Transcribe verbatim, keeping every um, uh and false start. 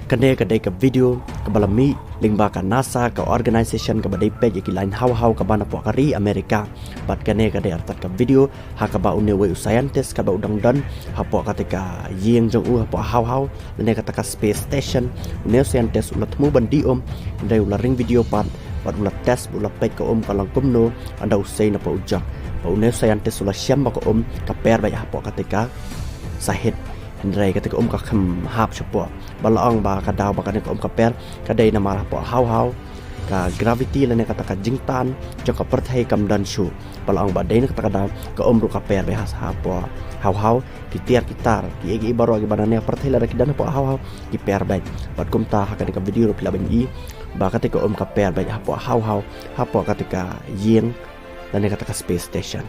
Kane ka dei ka video kaba la mih lyngba ka NASA, ka organisation kaba dei peit ïa ki lain haw-haw kaba na poh ka ri America. Bad kane ka dei artat ka video ha kaba une uwei u scientist kaba u dang don hapoh kata ka ïing jong u hapoh haw-haw, lane kata ka space station. Une u scientist u la thmu ban dih um, hynrei u la ring video pat, bad u la test, u la peit ka um ka long kumno, ynda u sei na poh u jok. Bad une u scientist u la shem ba ka um ka per beit hapoh kata ka sahit. Hynrei kata ka um ka khlem hap shapoh. Ba la ong ba ka daw ba kane ka um ka per ka dei namar hapoh haw-haw ka gravity lane kata ka jingtan jong ka pyrthei kam don shuh. Ba la ong ba dei na kata ka daw ka um ruh ka per beit ha, hapoh haw-haw, ki tiar ki tar, kiei kiei baroh kiba na ne pyrthei lada ki don hapoh haw-haw ki per beit. Bad kumta ha kane ka video ruh phi lah ban ïohi ba kata ka um ka per beit hapoh haw-haw, hapoh kata ka ïing lane kata ka space station.